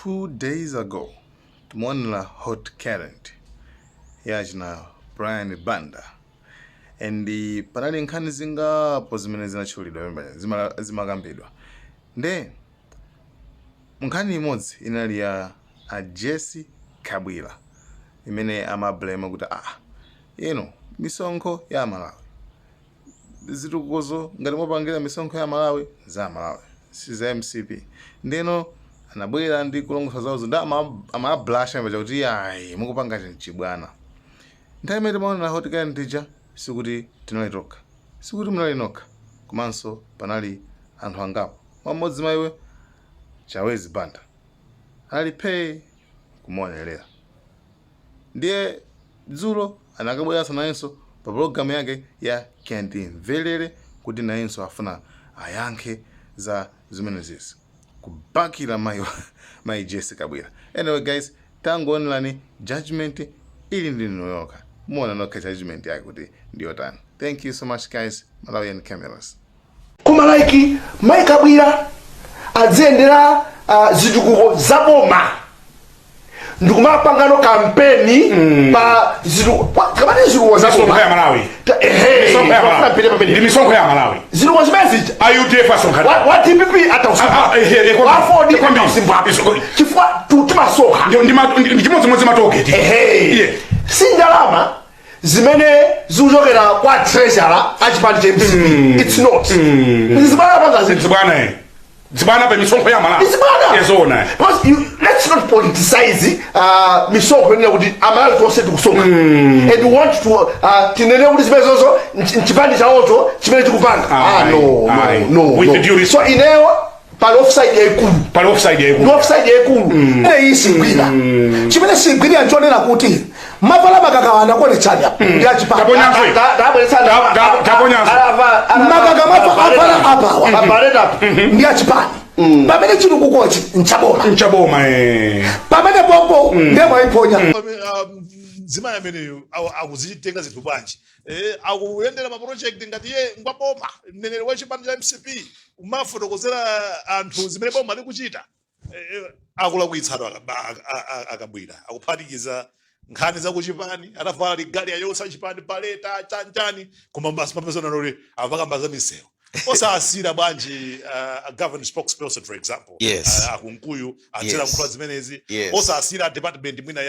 2 days ago timaonera Hot Current yachina Brian Banda and panali nkhani zingapo zimene zinatchulidwa pamene zimakambidwa. Nde nkhani imodzi inali ya a Jessie Kabwila imene amablame kuti ino misonkho ya Malawi, zitukukozo ngati mwapangira misonkho ya Malawi, za Malawi, si za MCP. Ndeno anabwera ndi kulongosola zawozo ndi amablasha paja kuti ayi, mukupanga chibwana. Nthawi imene timaonera Hot Current ija, sikuti tinali tokha, sikuti munali nokha, komanso panali anthu angapo. Mmodzi mwa iwo Chawezi Banda anali phee kumaonerera. Ndiye dzulo anakabweranso nayenso pa pologalamu yake ya Kandimvelere kuti nayenso afuna ayankhe za zimenezezi, kubakira mayi Jessie Kabwila. Anyway guys, tangoonelani judgment ili ndi inu yokha, muona nokha judgment yake kuti ndiyotani. Thank you so much guys, Malawian Cameras. Koma like mayi Kabwila adziyendera zitukuko za boma ndikumapangano kampeni pa zitukuko, kamati zitukuko za misonkho boma. Ya Malawi. Ehe, misonkho ya pafuna Malawi. pite pamene. Ndi misonkho ya Malawi. Zitukuko zimene zija A UDF asonkhana. wa DPP Ah, ah, ehe, atausimbwa, eh, wa AFORD kwambiri. atausimbwapo, chifukwa timasonkha. Ndi chimodzimodzi ma tollgate. Ehe. Si ndalama zimene zikuchokera kwa treasurer achipani cha MCP, it's not. Ndizibwana panga zinthu. Zibwana, eh. Zibwana pa misonkho ya Malawi. Izibwana. Ezona. Because let's not politicize misonkho yenera kuti Amalawi tonse tikusonkha and we want to tinene kuti zimene zozo nchipani chawocho chimene chikupanga. Ah, Aye, no, aye. no, no, With no. due respect. So ineyo pali offside yaikulu. Pali offside Ndi yaikulu. offside yaikulu Ine iyi sigwira. Chimene sigwira nchonena kuti mavala makaka anakuonetsani apa ndi achipani. Taponyanso. Taponyanso. Makaka avala apawa Abaletapo. ndi achipani, pamene chitukukochi nchaboma. Nchaboma, eh. Pamene popo ndiye mwaiponya. Mzimayi ameneyo akuzitenga zinthu bwanji? Akuyendera ma project ngati iye ngwaboma, mneneri wa chipani cha MCP, umafotokozera anthu zimene boma likuchita. Akulakwitsatu Akabwira, akuphatikiza nkhani za kuchipani, atavala regalia yonse achipani, paleta chanchani, koma basi mapezana kuti apakamba za misewu. Osasira bwanji a government spokesperson, for example, akunkuyu atsera nkhula zimenezi? Osasira department mwina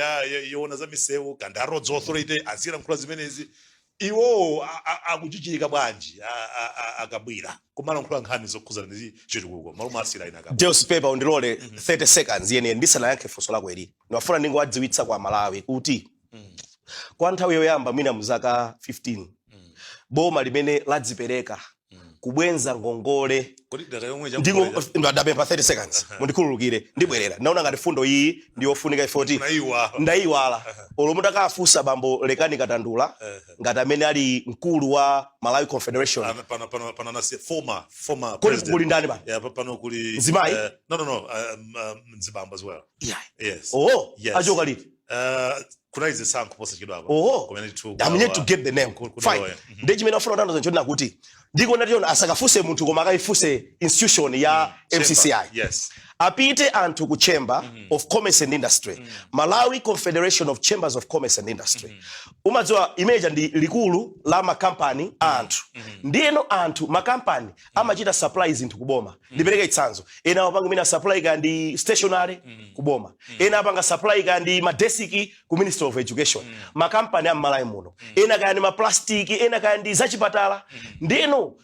yoona za misewu kandi Roads Authority azira nkhula zimenezi? Iwowo akuchichika bwanji Akabwira kumalankhula nkhani zokhuzana ndi chitukuko malumu asira ina Akabwira? Deus Paper, undilole 30 seconds yeniyeni ndisanayankhe funso lako ili. Ndimafuna ndingowadziwitsa kwa Malawi kuti kwa nthawi yoyamba mwina muzaka 15, boma limene ladzipereka kubwenza ngongole Kodi data yomwe ndingo ndapempha 30 seconds, mundikhululukire, ndibwerera. Ndaona ngati fundo iyi ndiyofunika ifoti Unaiwala. Ndayiwala. Olo mutakafunsa bambo Lekani Katandula ngati amene ali mkulu wa Malawi Confederation. Pano nasi former Kuli president. Kuli ndani pano? Yeah, pano kuli Mzimayi? No, mzibambo as well. Yes. Oh. Yes. Achoka liti? Kunali zisankho posachedwa apa. Oh. Kumene ndithu I'm yet to get the name. Fine. Ndi chimene afuna kutanthauza nchonena kuti ndikuona tiona asakafunse munthu koma akayifunse institution ya MCCI. Apite anthu ku Chamber of Commerce and Industry, Malawi Confederation of Chambers of Commerce and Industry. Umadziwa imeja ndi likulu la makampani a anthu. Ndiyeno anthu makampani amachita supply zinthu kuboma. Ndipereke chitsanzo, ena amapanga mwina supply kaya ndi stationery kuboma, ena apanga supply kaya ndi madesiki ku Ministry of Education, makampani a m'Malawi muno, ena kaya ndi maplastiki, ena kaya ndi zachipatala. Ndiyeno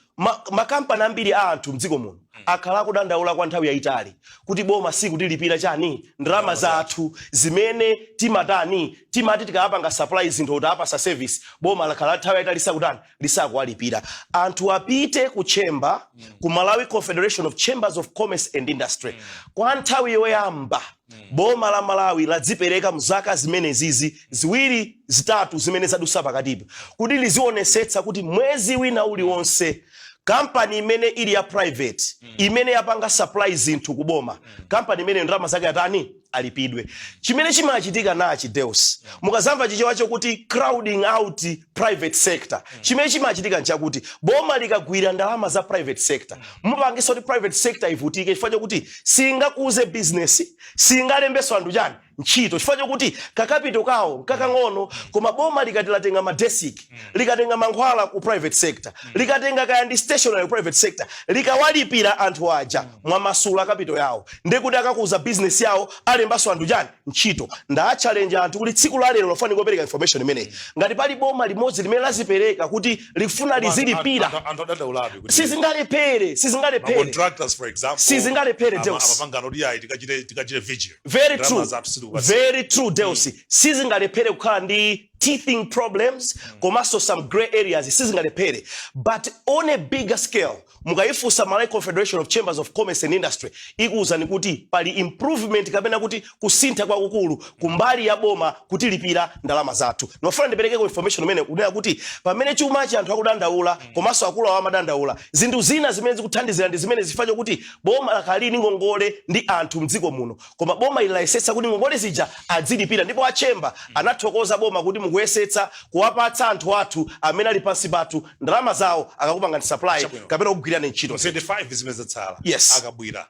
makampani ambiri a anthu mdziko muno akhala akudandaula kwa nthawi yayitali kuti boma sikutilipira chani, ndalama zathu zimene timatani, timati tikapanga supply zinthu kuti apasa service, boma lakhala nthawi yayitali lisakutani, lisakuwalipira. Anthu apite ku chamber, ku Malawi Confederation of Chambers of Commerce and Industry. Kwa nthawi yoyamba boma la Malawi ladzipereka mzaka zimene zizi ziwiri zitatu zimene zadusa pakatipa kuti lizionesetsa kuti mwezi wina uliwonse Kampani imene ili ya private, imene yapanga supply zinthu kuboma, kampani imene ndalama zake atani? Alipidwe. Chimene chimachitika nachi, Deus, mukazamva Chichewa chokuti crowding out private sector, chimene chimachitika nchakuti boma likagwira ndalama za private sector, mupangisa kuti private sector ivutike, chifukwa chokuti singakuze business, singalembeso anthu chani? Ntchito, chifukwa chokuti ka capital kawo kakang'ono. Koma boma likati latenga madesiki, likatenga mankhwala ku private sector, likatenga kaya ndi stationery ku private sector, likawalipira anthu aja, mwamasula capital yawo, ndekuti akakuza business yawo, alembaso anthu chani? Ntchito. Nda-challenge anthu kuti tsiku la lero lofunika kupereka information imeneyi, ngati pali boma limodzi limene lazipereka kuti lifuna lizilipira. Anthu adandaulabe kuti Sizingalephere, sizingalephere. Contractors, for example, Sizingalephere, Deus. Amapangano kuti ayi, tikachite vigil. Very Ndalama true. zathu sitikupatsa. Very true, Deus. Sizingalephere kukhala ndi teething problems komanso some gray areas, sizingalephere. But on a bigger scale, mukayifunsa Malawi Confederation of Chambers of Commerce and Industry, ikuwuzani kuti pali improvement kapena kuti kusintha kwakukulu kumbali ya boma kutilipira ndalama zathu. Ndimafuna ndiperekeko information imene kunena kuti pamene chumachi anthu akudandaula, komanso akulu awo amadandaula, zinthu zina zimene zikuthandizira ndi zimene zifukwa chokuti boma lakhalini ngongole ndi anthu mdziko muno, koma boma ili layesetsa kuti ngongole zija adzilipira, ndipo a chamber anathokoza boma kuti mukuyesetsa kuwapatsa anthu athu amene ali pansi pathu ndalama zawo akakupanga supply Chabwino. kapena kugwirani ntchito. 25 zimene zatsala, akabwira,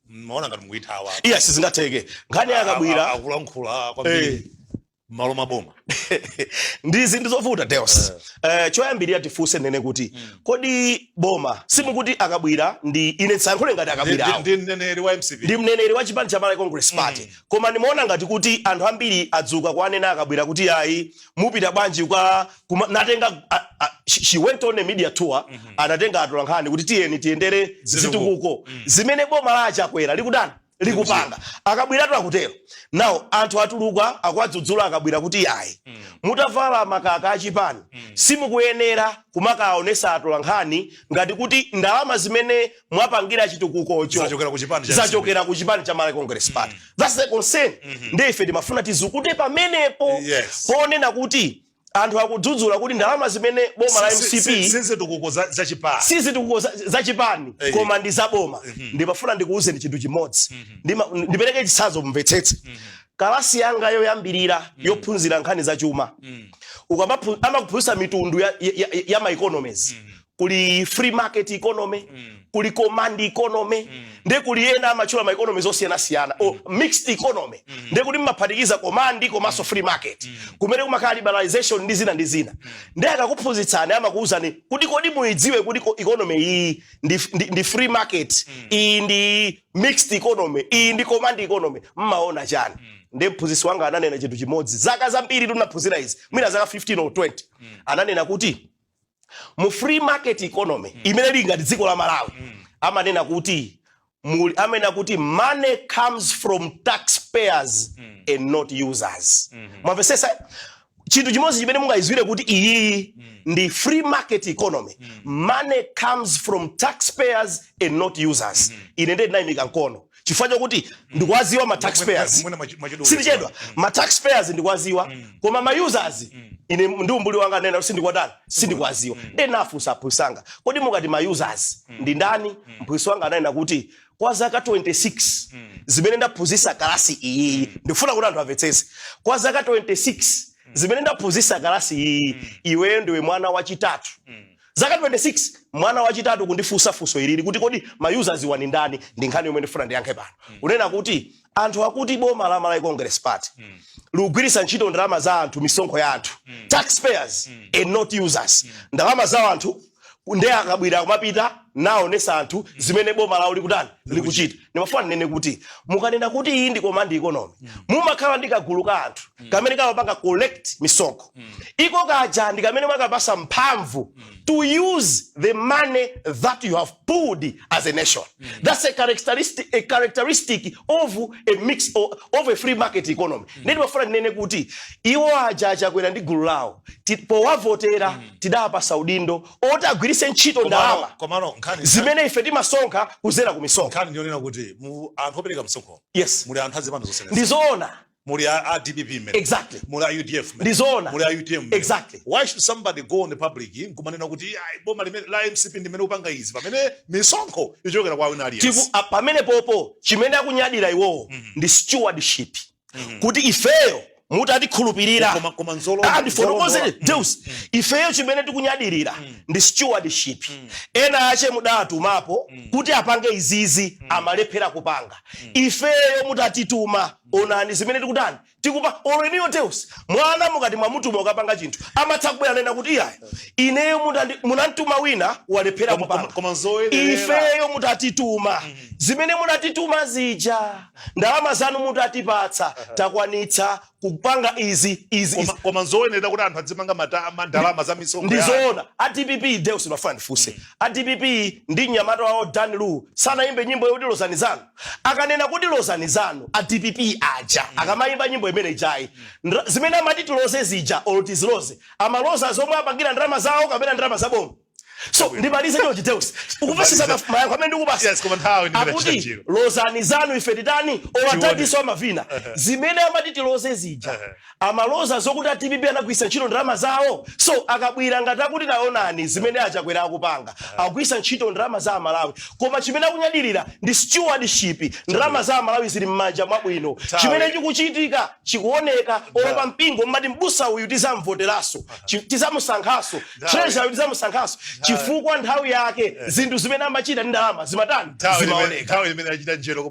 maona ngati mukuyithawa? Yes, zingatheke. Nkhani yakabwira, Akulankhula kwambiri malo maboma. Ndi zinthu zovuta, Deus. Choyambirira tifunse nene kuti kodi boma, simukuti akabwira ndi ine, ndisayankhule ngati akabwira awo. Ndi mneneri wa MCP. Ndi mneneri wa chipani cha Malawi Congress Party, koma ndimaona ngati kuti anthu ambiri adzuka kuanena akabwira kuti ayi, mupita bwanji kwa natenga she went on a media tour, anatenga atolankhani kuti tiyeni tiyendere Zitukuko. zitukuko zimene boma la Achakwera likutani? Likupanga. Akabwiratu akutero. Now anthu atuluka akuwadzudzula akabwira kuti ayi, mutavala makaka achipani, simukuyenera kumakaonesa atolankhani ngati kuti ndalama zimene mwapangira chitukukocho Zachokera ku chipani cha zachokera ku chipani cha Malawi Congress Party. That's the concern. Ndi ife timafuna tizukute pamenepo ponena kuti anthu akudzudzula kuti ndalama zimene boma la MCP Sizitukuko za chipani. Sizitukuko za chipani, koma ndi zaboma. Ndimafuna ndikuwuzeni chinthu chimodzi. Ndipereke chitsanzo mumvetsetse. Kalasi yanga yoyambirira yophunzira nkhani zachuma, amakuphunzitsa mitundu ya ma economies. Kuli free market economy, kuli command economy, ndi kuli ena amatchula ma economies osiyanasiyana, o mixed economy, ndi kuti mmaphatikiza command komanso free market, kumene kumakhala liberalization ndi zina ndi zina. Ndi akakuphunzitsani amakuwuzani kuti kodi muidziwe kuti economy iyi ndi free market, iyi ndi mixed economy, iyi ndi command economy, mmaona chani? Ndi mphunzitsi wanga ananena chinthu chimodzi, zaka zambiri tinaphunzira izi, mwina zaka 15 or 20. Ananena kuti mu free market economy imene ili ngati dziko la Malawi, amanena kuti amanena kuti money comes from taxpayers and not users. Mwamvesesa? Chinthu chimodzi chimene mungayizwire kuti iyi ndi free market economy, money comes from taxpayers and not users. Ine ndiye ndinayimika mkono chifukwa chokuti ndikuwaziwa ma taxpayers. Mwina mwachidule. Sindichedwa. Ma taxpayers ndikuwaziwa, koma ma users, ine ndi umbuli wanga nena sindikuwatani, sindikuwaziwa. Ndiye nafunsa aphunzitsi anga, kodi mukati ma users ndi ndani? Mphunzitsi wanga ananena kuti kwa zaka 26 zimene ndaphunzitsa kalasi iyi, ndikufuna kuti anthu amvetsetse, kwa zaka 26 zimene ndaphunzitsa kalasi iyi, iweyo ndiwe mwana wachitatu, zaka 26, mwana wachitatu kundifunsa funso ilili kuti kodi ma users wani ndani? Ndi nkhani yomwe ndifuna ndiyankhe pano, kunena kuti anthu akuti boma la Malawi Congress Party likugwiritsa ntchito ndalama za anthu, misonkho ya anthu, taxpayers and not users, ndalama za anthu. Ndiye akabwera kumapita naonesa anthu zimene boma lawo likutani? Likuchita. Ndimafuna ndinene kuti mukanena kuti iyi ndi command economy, mumakhala ndi kagulu ka anthu kamene kamapanga collect misonkho. Iko kaja ndi kamene mwakapasa mphamvu to use the money that you have pooled as a nation. That's a characteristic of a mix of a free market economy. Ndi ndimafuna ndinene kuti iwo aja achakwera ndi gulu lawo, powavotera tidapasa udindo oti agwiritse ntchito ndalama Komano nkhani zimene ife timasonkha kuzera ku misonkho. Nkhani ndionena kuti mu anthu opereka msonkho muli anthu azipani zosiyanasiyana. Ndizoona. Muli a DPP mmene. Exactly. Muli a UDF mmene. Ndizoona. Muli a UTM mmene. Exactly. Why should somebody go on the public nkumanena kuti, "Ayi, boma limene la MCP ndimene kupanga izi," pamene misonkho ichokera kwa wina aliyense? Pamene popo chimene akunyadira iwowo ndi stewardship, kuti ifeyo mutatikhulupirira. Koma Ah, ndifotokozere, Deus. Ifeyo chimene tikunyadirira ndi stewardship. Ena ache mudatumapo kuti apange izizi, amalephera kupanga. Ifeyo mutatituma, onani zimene tikutani, tikupa. Olo iniyo, Deus, mwana mukati mwamutuma ukapanga chinthu, amatha kubwera nena kuti, "Iyayi, ineyo munantuma wina, walephera kupanga." Koma nzoyenerera. Ifeyo mutatituma, zimene munatituma zija, ndalama zanu mutatipatsa, takwanitsa kupanga izi, izi, izi. Koma nzoyenera kuti anthu adzimanga ndalama za misonkho ya Ndizoona. A DPP, Deus, mafuna ndifunse, a DPP ndi mnyamata wawo Dan Lu sanayimbe nyimbo yoti "Lozani zanu"? Akanena kuti "Lozani zanu", a DPP aja akamayimba nyimbo imene ijayi, zimene amati tiloze zija, olo tiziloze, amaloza zomwe apangira ndalama zawo kapena ndalama zaboma? So ndimalize chonchi, Deus, ukupesesa mayankho amene ndikupasa. Yes, koma nthawi ndimene Akuti chita njiro. "Lozani zanu", ife titani? Owatatiso amavina. Zimene amati tiloze zija, amaloza zokuti a DPP anagwisa ntchito ndalama zawo? So akabwira ngati akuti, "Taonani zimene aChakwera akupanga," akugwisa ntchito ndalama za Amalawi, koma chimene akunyadilira ndi stewardship. Ndalama za Amalawi zili m'manja mwabwino. Chimene chikuchitika chikuoneka. Olopa mpingo mmati, "Mbusa uyu tizamvoteranso, tizamusankhanso, treasurer uyu tizamusankhanso," chifukwa nthawi yake zinthu zimene amachita ndi ndalama zimatani? Nthawi Zimaoneka. Nthawi imene achita njero.